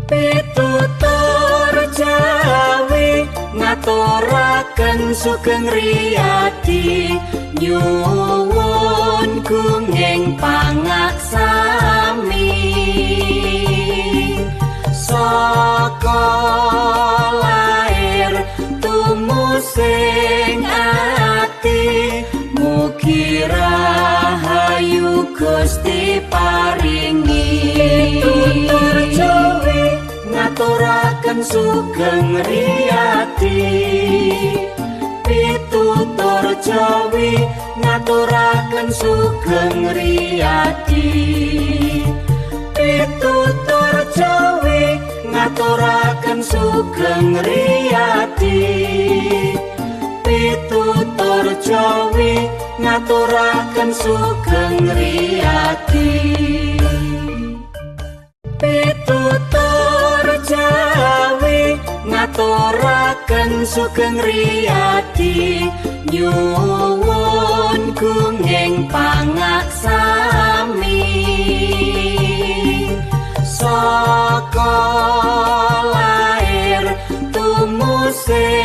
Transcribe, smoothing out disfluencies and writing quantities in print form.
Pitutur Jawi ngaturaken sugeng riyadi, nyuwun gunging pangaksami. Saka lair tumusing ati, mugi rahayu Gusti paringi. Pitutur Jawi ngaturaken sugeng riyadi, pitutur Jawi ngaturaken sugeng riyadi, pitutur Jawi ngaturaken sugeng riyadi, pitutur Jawi ngaturaken sugeng riyadi. Pitutur Jawi ngaturaken sugeng riyadi, nyuwun gunging pangaksami. Saka lair tumusing